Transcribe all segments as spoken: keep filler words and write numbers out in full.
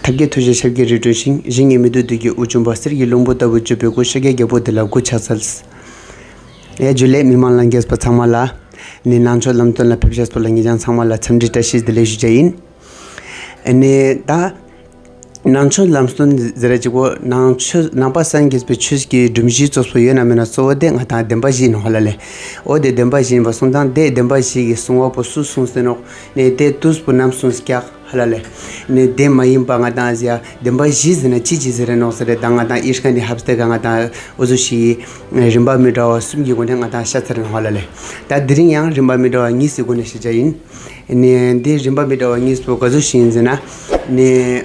ཐབས་མཁས་ཐུགས་རྗེ་ཞབས་ཀྱིས་རི་ཁྲོད་བཞེངས། ཞིང་གི་མི་ཐུབ་བདུད་ཀྱི་དབུ་བཅོམ་པ། གསེར་གྱི་ལྷུན་པོ་ལྟ་བུ་བརྗོད་པའི་སྐུ། ཤཱཀྱའི་རྒྱལ་པོ་དེ་ལ་གུས་ཕྱག་འཚལ། ཡ་ཇུ་ལེ། མི་མང་ལྷན་རྒྱས་པ་ཚང་མ་ལ་ནི་ནང་ཆོས་ལམ་སྟོན་ལ་ཕེབས་ཤེས་པོ་ལ་ངེད་ཅག་ཚང་མ་ལ་འཚམས་འདྲི་བཀྲ་ཤིས་བདེ་ལེགས་ཞུ་བྱ་ཡིན། ཨ་ནི་ད་ནང་ཆོས་ལམ་སྟོན་ཟེར་ར་ཅིག་པོ་ནང་ཆོས་ནང་པ་སངས་རྒྱས་པའི་ཆོས་ཀྱི་སྒྲོམ་གཞི་གཙོ་བོ་ཡོད་ན་མེད་ན་གཙོ་བོ་དེ་ང་ཏང་བདེན་པ་བཞི་ནོག་ཧ་ལ་ལེ། འོ་དེ་བདེན་པ་བཞི་ཡིན་པ་སོང་ཙང་དེ་བདེན་པ་བཞི་གི་གསུང་བ་པོ་སུ་གསུངས་ཏེ་ནོག་ནི་དེ་དུས་པོ་ནམ་གསུངས་ཀྱག་ཧ་ལ་ལེ། ནི་དེ་མ་ཡིན་པ་ང་ཏང་ཨ་ཟི་ཡ་བདེན་པ་བཞི་ཟེར་ན་ཅི་ཅི་ཟེར་རེ་ནོག་ཟེར་རེ་ད་ང་ཏང་ཨི་ཤ་ནི་ཧབ་སྟེ་ག་ང་ཏང་འོ་ཟུ་ཞིག་རིམ་པ་མི་འདྲ་བ་གསུམ་གྱི་སྒོ་ནས་ང་ཏང་ཤ་ཚར་ནོག་ཧ་ལ་ལེ། ད་དེ་རིང་ཡང་རིམ་པ་མི་འདྲ་བ་གཉིས་སི་སྒོ་ནས་ཤེས་བྱ་ཡིན། ནི་འདི་རིམ་པ་མི་འདྲ་བ་གཉིས་པོ་ག་ཟུག་ཞིག་ཡིན་ཟེར་ན། ནི་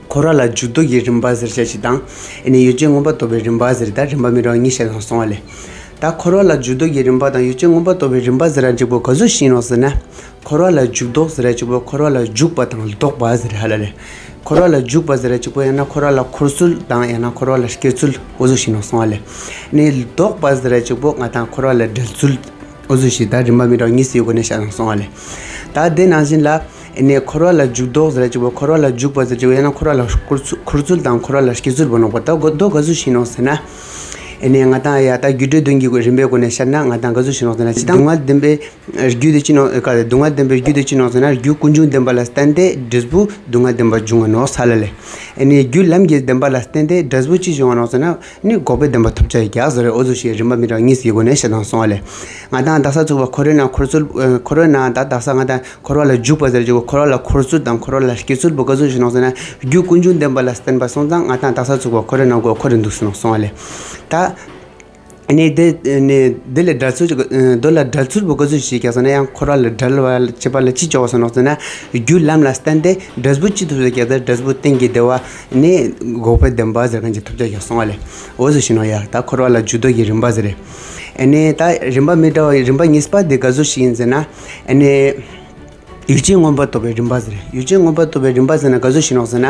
འཁོར་བ་ལ་འཇུག་ལྡོག་གི་རིམ་པ་ཟེར་བྱ་ཞིག་དང་། ནི་ཡུལ་ཅན་མངོན་པར་རྟོགས་པའི་རིམ་པ་ཟེར་ད་རིམ་པ་མི་འདྲ་བ་གཉིས་ཤིག་དང་སོང་བ་ལེ། ད་འཁོར་བ་ལ་འཇུག་ལྡོག་གི་རིམ་པ་དང་ཡུལ་ཅན་མངོན་པར་རྟོགས་པའི་རིམ་པ་ཟེར་ར་ཅིག་པོ་ག་ཟུག་ཞིག་ནོག་ཟེར་ན། འཁོར་བ་ལ་འཇུག་ལྡོག་ཟེར་ར་ཅིག་པོ་འཁོར་བ་ལ་འཇུག་པ་དང་ལྡོག་པ་ཟེར་ཧ་ལ་ལེ། འཁོར་བ་ལ་འཇུག་པ་ཟེར་ར་ཅིག་པོ་ཡང་ན་འཁོར་བ་ལ་འཁོར་ཚུལ་དང་ཡང་ན་འཁོར་བ་ལ་སྐྱེ་ཚུལ་འོ་ཟུག་ཞིག་ནོག་སོང་བ་ལེ། ནི་ལྡོག་པ་ཟེར་ར་ཅིག་པོ་ང་ཏང་འཁོར་བ་ལ་བྲལ་ཚུལ། འོ་ཟུག་ཞིག་ད་རིམ་པ་མི་འདྲ་བ་གཉིས་སི་སྒོ་ནས་ཤ་དང་སོང་བ་ལེ། ད་དེ་ནང་བཞིན་ལ། ཨ་ནི་འཁོར་བ་ལ་འཇུག་ལྡོག་ཟེར་ར་ཅིག་པོ་འཁོར་བ་ལ་འཇུག་པ་ཟེར་ཅིག་པོ་ཡང་ན་འཁོར་བ་ལ་འཁོར་ཚུལ་འཁོར་ཚུལ་དང་འཁོར་བ་ལ་སྐྱེ་ཚུལ་པོ་ནོག་པ། ད་གོ་དོ་ག་ཟུག་ཞིག་ནོག་ཟེར་ན། ཨ་ནི་ང་ཏང་ཡ་ད་རྒྱུ་འབྲས་དོན་གྱི་རིམ་པའི་སྒོ་ནས་ཤད་ན་ང་ཏང་ག་ཟུག་ཞིག་ནོག་ཟེར་ན་ཅི་དང་སྡུག་བསྔལ་བདེན་པའི་རྒྱུ་དེ་ཅི་ནོག་ཀ་སྡུག་བསྔལ་བདེན་པའི་རྒྱུ་དེ་ཅི་ནོག་ཟེར་ན་རྒྱུ་ཀུན་འབྱུང་བདེན་པ་ལ་བརྟེན་ཏེ་འབྲས་བུ་སྡུག་བསྔལ་བདེན་པ་འབྱུང་བ་ནོག་ཧ་ལ་ལེ། ཨ་ནི་རྒྱུ་ལམ་གྱི་བདེན་པ་ལ་བརྟེན་ཏེ་འབྲས་བུ་ཅི་འབྱུང་བ་ནོག་ཟེར་ན། ནི་འགོག་པའི་བདེན་པ་ཐོབ་བྱ་ཡི་རྒྱག་ཟེར་རེ་འོ་ཟུག་ཞིག་རིམ་པ་མི་འདྲ་བ་གཉིས་སི་སྒོ་ནས་ཤད་དང་སོང་བ་ལེ། ང་ཏང་དག་ས་ཚུག་པ་འཁོར་བའི་ནང་འཁོར་ཚུལ་འཁོར་བའི་ནང་ད་དག་ས་ང་ཏང་འཁོར་བ་ལ་འཇུག་པ་ཟེར་ར་ཅིག་པོ་འཁོར་བ་ལ་འཁོར་ཚུལ་དང་འཁོར་བ་ལ་སྐྱེ་ཚུལ་པོ་ག་ཟུག་ཞིག་ནོག་ཟེར་ན་རྒྱུ་ཀུན་འབྱུང་བདེན་པ་ལ་བརྟེན་པ་སོང་ཙང་ང་ཏང་དག་ས་ཚུག་པ་འཁོར་བའི་ནང་གོ་འཁོར་རེ་འདུག་སེ་ནོག་སོང་བ་ལེ། ད། ནི་དེ་ནི་དེ་ལས་བྲལ་ཚུལ་ཅིག་དོ་ལ་བྲལ་ཚུལ་པོ་ག་ཟུག་ཞིག་རྒྱག་ཟེར་ན་ཡང་འཁོར་བ་ལ་བྲལ་བ་བྱེད་པ་ལ་ཅི་ཅོག་ཟེར་ནོག་ཟེར་ན་རྒྱུ་ལམ་ལ་བརྟེན་ཏེ་འབྲས་བུ་ཅི་ཐོབ་ཟེར་རྒྱག་ད་འབྲས་བུ་གཏན་གྱི་བདེ་བ་ནི་འགོག་པའི་བདེན་པ་ཟེར་མཁན་ཅིག་ཐོབ་བྱ་རྒྱག་སོང་བ་ལེ། འོ་ཟུག་ཞིག་ནོག་ཡ་ད་འཁོར་བ་ལ་འཇུག་ལྡོག་གི་རིམ་པ་ཟེར་རེ། ཨ་ནི་ད་རིམ་པ་མི་འདྲ་བ་རིམ་པ་གཉིས་པ་དེ་ག་ཟུག་ཞིག་ཡིན་ཟེར་ན། ཨ་ནི་ཡུལ་ཅན་མངོན་པར་རྟོགས་པའི་རིམ་པ་ཟེར་རེ། ཡུལ་ཅན་མངོན་པར་རྟོགས་པའི་རིམ་པ་ཟེར་ན་ག་ཟུག་ཞིག་ནོག་ཟེར་ན།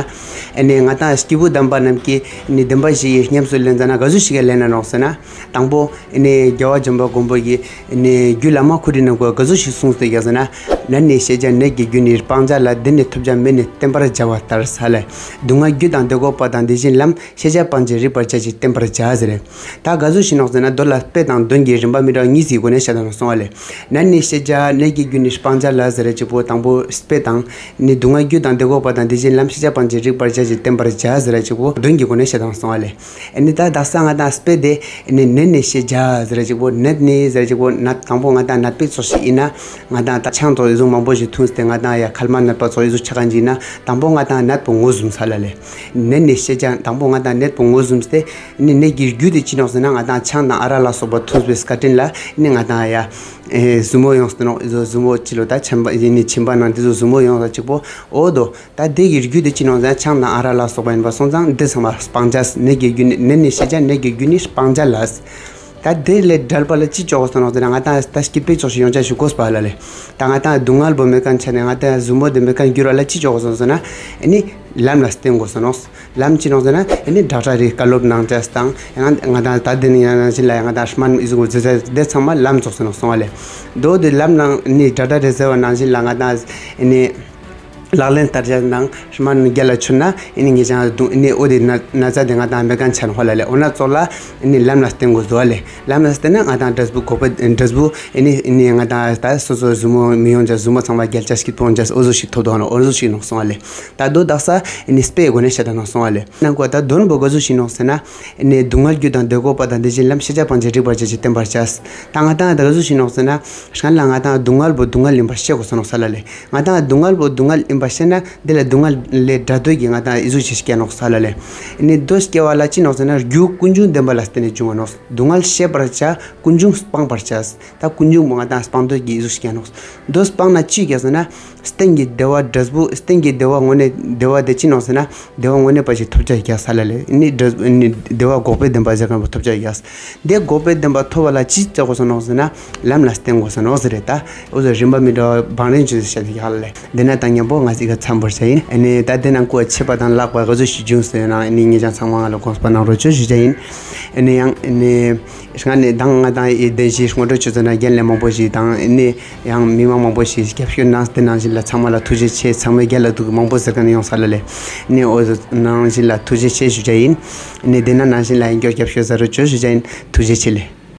ཨ་ནི་ང་ཏང་སྐྱེས་བུ་དམ་པ་རྣམས་ཀྱིས་ནི་བདེན་པ་བཞི་ཡི་ཉམས་སུ་ལེན་ཟ་ན་ག་ཟུག་ཞིག་ག་ལེན་ན་ནོག་ཟེར་ན། དང་པོ་ཨ་ནི་རྒྱལ་བ་འཇམ་དཔལ་མགོན་པོ་ཡིས་ནི་རྒྱུད་བླ་མ་ཁོ་རའི་ནང་གོ་ག་ཟུག་ཞིག་གསུངས་ཏེ་ཡོད་ཟེར་ན། ནད་ནི་ཤེས་བྱ་ནད་ཀྱི་རྒྱུ་ནི་སྤང་བྱ་ལ། དེ་ནི་ཐོབ་བྱ་མེད་ནི་བསྟེན་པར་བྱ་བ་ལྟར་ཧ་ལ་ལེ། སྡུག་བསྔལ་རྒྱུ་དང་དེ་འགོག་པ་དང་དེ་བཞིན་ལམ། ཤེས་བྱ་སྤང་བྱ་རིག་པར་བྱ་ཞིང་བསྟེན་པར་བྱ་ཟེར་རེ། ད་ག་ཟུག་ཞིག་ནོག་ཟེར་ན་མདོ་ལ་དཔེ་དང་དོན་གྱི་རིམ་པ་མི་འདྲ་བ་གཉིས་སི་སྒོ་ནས་ཤད་དང་སོང་བ་ལེ། ནད་ནི་ཤེས་བྱ་ནད་ཀྱི་རྒྱུ་ནི་སྤང་བྱ་ལ་ཟེར་རེ་ཅིག་པོ་དང་པོ་དཔེ་དང་། ནི་སྡུག་བསྔལ་རྒྱུ་དང་དེ་འགོག་པ་དང་དེ་བཞིན་ལམ། ཤེས་བྱ་སྤང་བྱ་རིག་པར་བྱ་ཞིང་བསྟེན་པར་བྱ་ཟེར་རེ་ཅིག་པོ་དོན་གྱི་སྒོ་ནས་ཤད་དང་སོང་བ་ལེ། ཨ་ནི་ད་དག་ས་ང་ཏང་དཔེ་དེ་ནི་ནད་ནི་ཤེས་བྱ་ཟེར་རེ་ཅིག་པོ་ནད་ནི་ཟེར་རེ་ཅིག་པོ་ནད་དང་པོ་ང་ཏང་ནད་པའི་ཚོགས་ཤིག་ཡིན་ན་ང་ཏང་ད་ཆང་ཐོག་ཨི་ཟུག་མང་པོ་ཞིག་འཐུངས་ཏེ་ང་ཏང་ཡ་ཁལ་མ་ནད་པ་ཚོགས་ཨི་ཟུག་ཆ་ག་ཅིག་ཡིན་ན་དང་པོ་ང་ཏང་ནད་པོ་ངོས་བཟུང་ས་ལ་ལེ། ནད་ནི་ཤེས་བྱ་དང་པོ་ང་ཏང་ནད་པོ་ངོས་བཟུང་སྟེ། ནི་ནད་ཀྱི་རྒྱུ་དེ་ཅི་ནོག་ཟེར་ན་ང་ཏང་ཆང་དང་ཨ་རག་ལ་སོགས་པ་འཐུངས་པའི་སྐབས་ལ་ནི་ང་ཏང་ཡ། ཨེ་ཟུར་མོ་ཡོང་སྟེ་ནོག་ཨི་ཟུག་ཟུར་མོ་ཅི་ལོ་ད་ཆེན་པ་ཡིན་ནི་ཆེན་པ་ནང་དེ་ཟུག་ཟུར་མོ་ཡོང་ས་ཅིག་པོ་འོ་དོ། ད་དེ་གི་རྒྱུ་དེ་ཅི་ནོག་ཟེར་ན་ཆང་དང་ཨ་རག་ལ་སོགས་པ་ཡིན་པ་སོང་ཙང་དེ་ཚང་མ་སྤང་བྱ་ནད་ཀྱི་རྒྱུ་ནི་ནད་ནི་ཤེས་བྱ་ནད་ཀྱི་རྒྱུ་ནི་སྤང་བྱ་ལ། ད་དེ་ལས་བྲལ་བ་ལ་ཅི་ཅོག་གོས་ནོག་ཟེར་ན་ང་ཏང་ད་སྐྱིད་པའི་ཕྱོགས་ཤིག་ཡོང་ཆ་ཞིག་དགོས་པ་ལ་ལེ། ད་ང་ཏང་སྡུག་བསྔལ་པོ་མེད་མཁན་ཆ་ནས་ང་ཏང་ཟུར་མོ་དེ་མེད་མཁན་འགྱུར་བ་ལ་ཅི་ཅོག་གོས་ཟེར་ན། ཨ་ནི་ལམ་ལ་བརྟེན་དགོས་ནོག་ལམ་ཅི་ནོག་ཟེར་ན་ཨ་ནི་ཌོག་ཊར་རི་བཀའ་སློབ་གནང་ཆས་དང་ང་ང་ཏང་ད་དེ་ནི་ཡང་ནང་བཞིན་ལ་ཡང་ང་ཏང་སྨན་ཨི་ཟུག་གོ་ཟེར་ཆས་དེ་ཚང་མ་ལམ་ཙོགས་ནོག་སོང་བ་ལེ། དོ་དེ་ལམ་ནང་ཨ་ནི་ཌོག་ཊར་རི་ཟེར་བ་ནང་བཞིན་ལ་ང་ཏང་ཨ་ནི། ལག་ལེན་བསྟར་བྱ་ནང་སྨན་རྒྱལ་ལ་མཆོད་ན་ཨ་ནི་ངེད་ཅག་སྡུག་ཨ་ནི་འོ་དེ་ན་ན་ཚ་དེ་ང་ཏང་མེད་མཁན་ཆ་ནོག་ཧ་ལ་ལེ། འོ་ན་ཙོགས་ལ་ཨ་ནི་ལམ་ལ་བརྟེན་དགོས་ཟོ་ལེ། ལམ་ལ་བརྟེན་ན་ང་ཏང་འབྲས་བུ་འགོག་པའི་འབྲས་བུ་ཨ་ནི་ཨ་ནི་ང་ཏང་ད་སོ་སོ་ཟུར་མོ་མི་ཡོང་ཆ་ཟུར་མོ་ཚང་མ་རྒྱལ་ཆ་སྐྱིད་པོ་ཡོང་ཆ་འོ་ཟུག་ཞིག་ཐོབ་དོ་ནོག་འོ་ཟུག་ཞིག་ནོག་སོང་བ་ལེ། ད་དོ་དག་ས་ཨ་ནི་དཔེའི་སྒོ་ནས་བཤད་ད་ནོག་སོང་བ་ལེ། ནང་གོ་ད་དོན་པོ་ག་ཟུག་ཞིག་ནོག་ཟེར་ན་ཨ་ནི་སྡུག་བསྔལ་རྒྱུ་དང་དེ་འགོག་པ་དང་དེ་བཞིན་ལམ། ཤེས་བྱ་སྤང་བྱ་རིག་པར་བྱ་ཞིང་བསྟེན་པར་བྱ། ད་ང་ཏང་ད་ག་ཟུག་ཞིག་ནོག་ཟེར་ན། སྔན་ལ་ང་ཏང་སྡུག་བསྔལ་པོ་སྡུག་བསྔལ་ཡིན་པ་ཤེས་དགོས་ས་ནོག་ས་ལ་ལེ། ང་ཏང་སྡུག་བསྔལ་པོ་སྡུག་བསྔལ་ཡིན་པ་ཤེས་ན་དེ་ལས་སྡུག་བསྔལ་ལས་བྲལ་འདོད་ཀྱི་ང་ཏང་ཨི་ཟུག་ཅིག་སྐྱེ་ནོག་ས་ལ་ལེ། ཨ་ནི་དོ་སྐྱེ་བ་ལ་ཅི་ནོག་ཟེར་ན་རྒྱུ་ཀུན་འབྱུང་བདེན་པ་ལ་བརྟེན་ནས་འབྱུང་བ་ནོག་སྡུག་བསྔལ་ཤེས་པར་བྱ། ཀུན་འབྱུང་སྤང་བར་བྱ། ད་ཀུན་འབྱུང་པོ་ང་ཏང་སྤང་འདོད་ཀྱི་ཨི་ཟུག་སྐྱེ་ནོག་དོ་སྤང་ན་ཅི་སྐྱེ་ཟེར་ན། གཏན་གྱི་བདེ་བ་འབྲས་བུ་གཏན་གྱི་བདེ་བ་དངོས་གནས་བདེ་བ་དེ་ཅི་ནོག་ཟེར་ན། བདེ་བ་དངོས་གནས་པ་ཞིག་ཐོབ་བྱ་ཡི་རྒྱག་ས་ལ་ལེ། ཨ་ནི་འབྲས་ཨ་ནི་བདེ་བ་འགོག་པའི་བདེན་པ་ཟེར་མཁན་པོ་ཐོབ་བྱ་ཡི་རྒྱག་དེ་འགོག་པའི་བདེན་པ་ཐོབ་པ་ལ་ཅི་བྱ་དགོས་ས་ནོག་ཟེར་ན་ལམ་ལ་བརྟེན་དགོས་ས་ནོག་ཟེར་རེད་ད། འོ་ཟེར་རིམ་པ་མི་འདྲ་བ་བང་རིམ་ཅོས་ཏེ་བཤད་དེ་ཡག་ལེ། དེ་ན་ད་མཉམ་པོ་ང་ཅིག་ག་མཚམས་བོར་བྱ་ཡིན། ཨ་ནི་ད་དེ་ནང་ཀོ་ཆད་པ་དང་ལྷག་པ་ག་ཟུག་ཞིག་བྱུང་ཟེར་ན་ཨ་ནི་ངེད་ཅག་ཚང་མ་ང་ལ་དགོངས་པ་གནང་རོགས་ཅོ་ཞུ་བྱ་ཡིན། ཨ་ནི་ཡང་ཨ་ནི་སྔ་ནས་དང་ང་དང་ཨི་བདེན་བཞི་ངོ་སྤྲོད་ཅོས་ཟེར་ན་རྒན་ལས་མང་པོ་ཞིག་དང་ཨ་ནི་ཡང་མི་མང་མང་པོ་ཞིག་རྒྱབ་སྐྱོར་གནང་དེ་ནང་བཞིན། ལ་ཚང་མ་ལ་ཐུགས་རྗེ་ཆེ། ཚང་མའི་རྒྱལ་ལ་འདུག་མང་པོ་ཟེར་མཁན་ཡོང་ས་ལ་ལེ། ནི་འོ་ནང་བཞིན་ལ་ཐུགས་རྗེ་ཆེ་ཞུ་བྱ་ཡིན། ནི་དེ་ན་ནང་བཞིན་ལ་ཡིན་སྐྱོར་རྒྱབ་སྐྱོར་ཟ་རུ་ཅོ་ཞུ་བྱ་ཡིན། ཐུགས་རྗེ་ཆེ་ལེ།